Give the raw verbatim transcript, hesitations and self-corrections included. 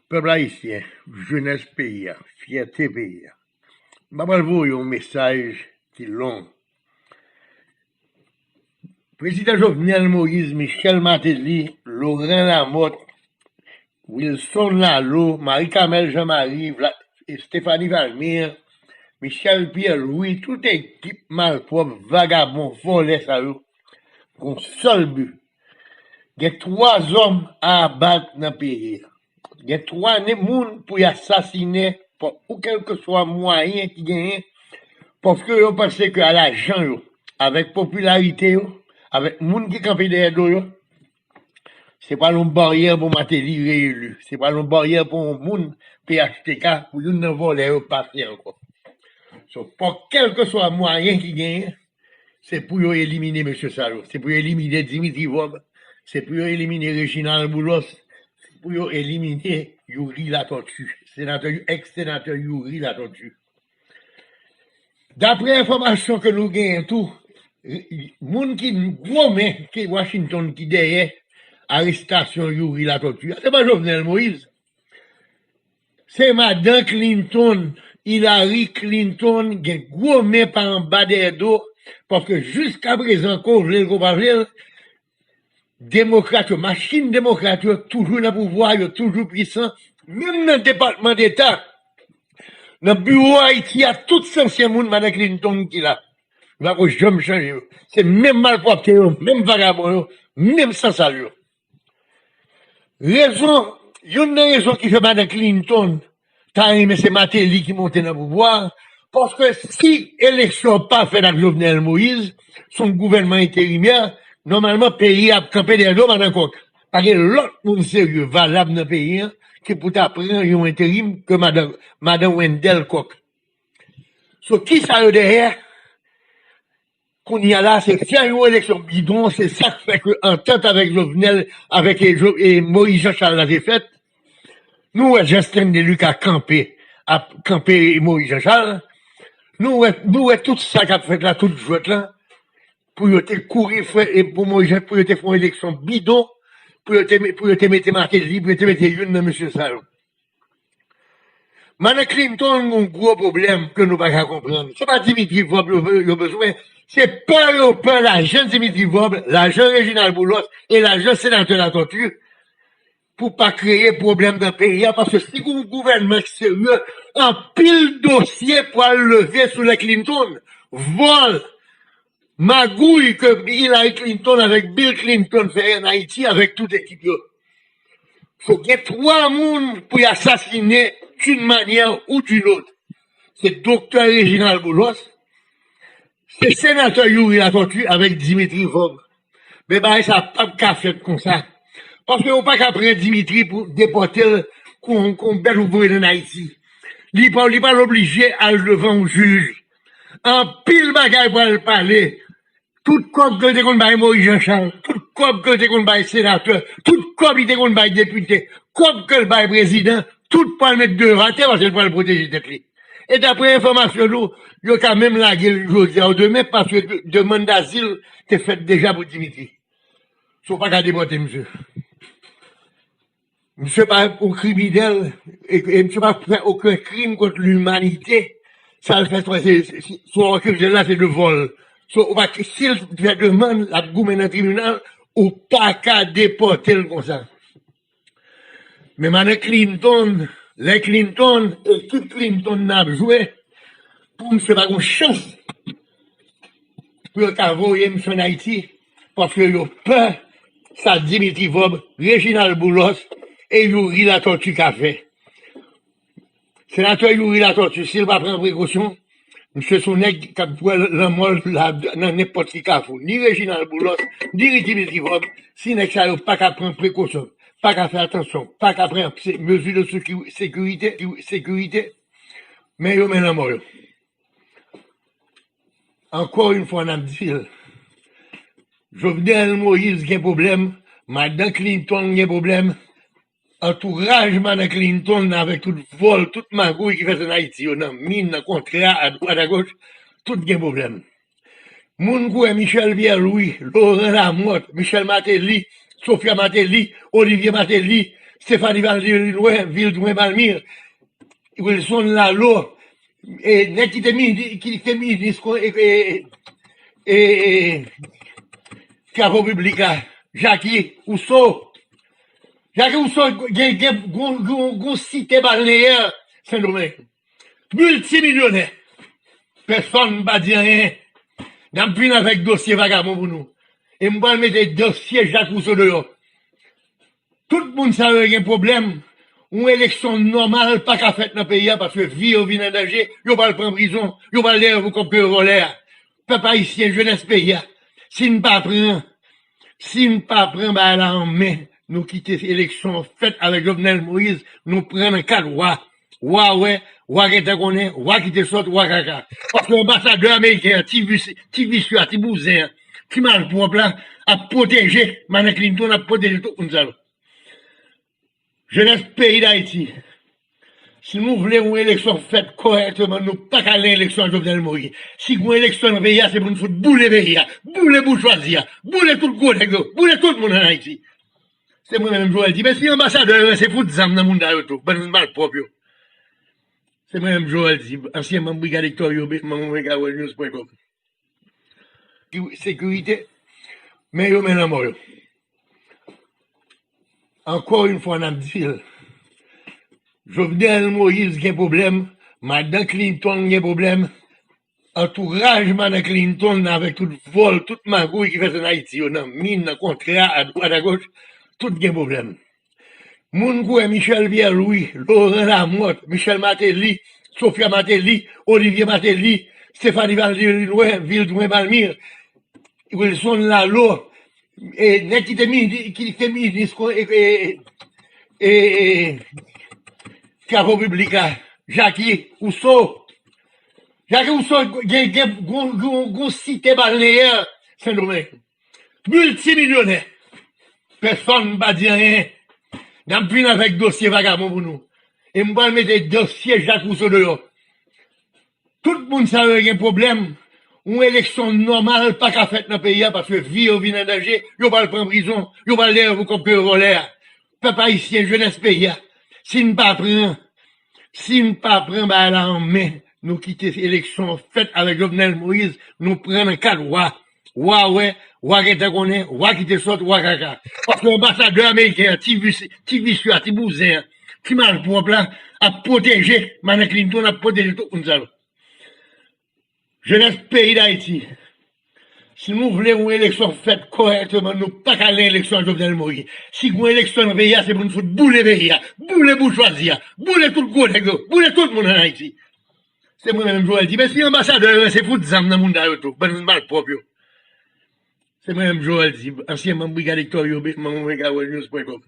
Pèp ayisyen, jenès peyi a, fyète peyi a. M pa pral voye yon mesaj ki long. Prezidan Jovenel Moïse, Michel Martelly, Laurent Lamothe, Wilson Lalo, Marie Carmelle Jean Marie, Vla- Stéphanie Valmir, Michel Pierre Louis, tout ekip malpwòp, vagabon, vòlè sa yo, gon sèl bi. Gen twa zòm a abat nan peyi a. Gen twa ne- moun pou y asasinen pa ou kèlkeswa mwayen ki genyen, paske yo panse ke a lajan yo, avèk popilarite yo, avèk moun ki kanpe dèyè do yo, se pral yon baryè pou Martelly reyeli. Se pral yon baryè pou yon moun P H T K, pou youn nan vòlè yo pase ankò. So, pa kèlkeswa mwayen ki genyen, se pou yo elimine mesye sa yo. Se pou yo elimine Dimitri Vorbe. Se pou yo elimine Reginald Boulos. Se pou yo elimine Youri Latortue. Senatè, èks senatè Youri Latortue. Daprè enfòmasyon ke nou genyen tou, moun ki gwo men ke Washington ki dèyè arestasyon Youri Latortue a, se pa Jovenel Moïse. Se madan Clinton, Hillary Clinton, gen gwo men pa anba dèyè do, paske jiskaprezan, ke w vle l, ke w pa vle l, demokrat yo, machin demokrat yo toujou nan pouvwa, yo toujou pwisan, menm nan Depatman Deta, nan biwo Ayiti a, tout se ansyen moun madan Clinton ki la. Yo pa ko janm chanje yo. Se menm malpwòpte yo, menm vagabon yo, menm sansal yo. Rezon, youn nan rezon ki fè madan Clinton ta renmen se Martelly ki monte nan pouvwa a, paske si eleksyon pa fèt ak Jovenel Moïse, se yon gouvènman enterimè, nòmalman peyi a ap kanpe dèyè do madan Kòk. Pa gen lòt moun serye, valab nan peyi a ki pou ta pran yon enterim ke madan, madan Wendell Kòk. So, kisa yo dèyè? Kounye a la, se fè yon eleksyon bidon, se sa k fè ke antant avèk Jovenel, avèk, e, Jo- e Moïse Jean Charles la te fèt. Nou wè Jean Stanley Lucas kanpe, ap kanpe Moïse Jean Charles. Nou wè, nou wè tout sa k ap fèt la, tout jwèt la, pou yo te kouri fè, e pou Moïse Jean, pou yo te fè yon eleksyon bidon, pou yo te, pou yo te mete Martelly, pou yo te mete youn nan mesye sa yo. Madan Clinton gen yon gwo pwoblèm ke nou pa ka konprann. Se pa Dimitri Vorbe yo, yo bezwen. Se pè yo pè lajan Dimitri Vorbe, lajan Reginald Boulos e lajan senatè Latortue pou pa kreye pwoblèm nan peyi a. Paske si gon gouvènman ki serye, anpil dosye pral leve sou lè Clinton. Vòl, magouy ke Hillary Clinton avèk Bill Clinton fè an Ayiti avèk tout ekip yo. Fo gen twa moun pou y asasinen d'une manière ou d'une autre. Se doktè Reginald Boulos, se senatè Youri Latortue avèk Dimitri Vorbe. Men bagay sa p ap ka fèt konsa. Paske ou pa ka pran Dimitri pou depòte l kon, kon bèt ou voye l ann Ayiti. Li pa, li pa oblije al devan yon jij. Anpil bagay pral pale. Tout kòb ke l te konn bay Moïse Jean Charles, tout kòb ke l te konn bay senatè, tout kòb li te konn bay depite, kòb ke l bay prezidan, tout pral met deyò atè paske l pral pwoteje tèt li. E daprè enfòmasyon nou, yo ka menm lage l jodi a ou demen paske de- demann dazil te fèt deja pou Dimitri. So, w pa ka depòte misye. Misye pa yon kriminèl, e, e misye pa fè okenn krim kont limanite. Sa l fè, se, se, se, sa w akize l la, se de vòl. So, ou pa, si l fè demann, l ap goumen nan tribinal, ou pa ka depòte l konsa. Men madan Clinton, lè Clinton, ekip Clinton nan ap jwe, pou misye pa gon chans pou yo ka voye misye ann Ayiti, paske yo pè sa Dimitri Vorbe, Reginald Boulos e Youri Latortue ka fè. Senatè Youri Latortue, si l pa pran prekosyon, misye se yon nèg k ap wè lanmò l la nan nenpòt ki kafou. Ni Reginald Boulos, ni Dimitri Vorbe, si nèg sa yo pa ka pran prekosyon, pa ka fè atansyon, pa ka pran se- mezi de seki- sekirite, sekirite, men yo men lanmò yo. Ankò yon fwa, n ap di l, Jovenel Moïse gen pwoblèm, madan Clinton gen pwoblèm, antouraj madan Clinton avèk tout vòl, tout magouy ki fèt ann Ayiti yo, nan min, nan kontra, adwat, agoch, tout gen pwoblèm. Moun kwè Michel Pierre Louis, Laurent Lamothe, Michel Martelly, Sophia Martelly, Olivier Martelly, Stéphanie Valdez Lilwen, Vildwen Palmyre, Wilson Lalo, e, nèg ki te mini-, ki te minis kon-, e, e, e, e, Travo Piblik la, Jacky Rousseau. Jacky Rousseau gen, gen, gon, gon, gon site balneyè Sendomeng. Miltimilyonè. Pèsonn pa di anyen. N ap vin avèk dosye vagabon pou nou. E m pral mete dosye Jacky Rousseau deyò. Tout moun sa yo gen pwoblèm. Yon eleksyon nòmal pa ka fèt nan peyi a paske vi yo vin an danje. Yo pral pran prizon. Yo pral dèyè pou kòb ke yo vòlè a. Pèp ayisyen, jenès peyi a, si n pa pran, si n pa pran bagay la an men, nou kite eleksyon an fèt avèk Jovenel Moïse, nou pran nan kat wa. Wa wè, wa gentan konnen, wa kite sòt, wa kaka. Paske anbasadè ameriken an, ti vis-, ti visye a, ti bouzen an, ti malpwòp la, ap pwoteje Madan Clinton, ap pwoteje tout moun sa yo. Jenès peyi Dayiti, si nou vle yon eleksyon fèt kòrèkteman, nou pa ka al nan eleksyon ak Jovenel Moïse. Si gon eleksyon nan peyi a, se pou n fout boule peyi a, boule boujwazi a, boule tout gwo nèg yo, boule tout moun ann Ayiti. Se mwen menm Joel di, men si anbasadè yo, se fout zam nan moun sa yo tou, bann malpwòp yo. Se mwen menm Joel di, ansyen manm Brigad Hector Yobe, manm Omega World News point com. Sekirite, men yo men lanmò yo. Ankò yon fwa n ap di l, Jovenel Moïse gen pwoblèm, Madan Clinton gen pwoblèm, antouraj Madan Clinton avèk tout vòl, tout magouy ki fèt ann Ayiti yo, nan min, nan kontra, adwat, agoch, tout gen pwoblèm. Moun kwè Michel Pierre Louis, Laurent Lamothe, Michel Martelly, Sophia Martelly, Olivier Martelly, Stéphanie Valdez Lilwen, Vildwen Palmyre, Wilson Lalo, e, nèg ki te mini-, ki te minis kon-, e, e, e, e, Travo Piblik la, Jacky Rousseau. Jacky Rousseau gen, gen, gon, gon, gon site balneyè Sendomeng. Miltimilyonè. Pèsonn pa di anyen. N ap vin avèk dosye vagabon pou nou. E m pral mete dosye Jacky Rousseau deyò. Tout moun sa yo gen pwoblèm. Yon eleksyon nòmal pa ka fèt nan peyi a paske vi yo vin an danje. Yo pral pran prizon. Yo pral dèyè pou kòb ke yo vòlè a. Pèp ayisyen, jenès peyi a, si n pa pran, si n pa pran bagay la an men, nou kite eleksyon an fèt avèk Jovenel Moïse, nou pran nan kat wa. Wa wè, wa gentan konnen, wa kite sòt, wa kaka. Paske anbasadè ameriken an, ti vis-, ti visye a, ti bouzen an, ti malpwòp la, ap pwoteje Madan Clinton, ap pwoteje tout moun sa yo. Jenès peyi Dayiti, si nou vle yon eleksyon fèt kòrèkteman, nou pa ka al nan eleksyon ak Jovenel Moïse. Si gon eleksyon nan peyi a, se pou n fout boule peyi a, boule boujwazi a, boule tout gwo nèg yo, boule tout moun ann Ayiti. Se mwen menm Joel di, men si anbasadè yo, se fout zam nan moun sa yo tou, bann malpwòp yo. Se mwen menm Joel di, ansyen manm Brigad Hector Yobe, manm Omega World News point com.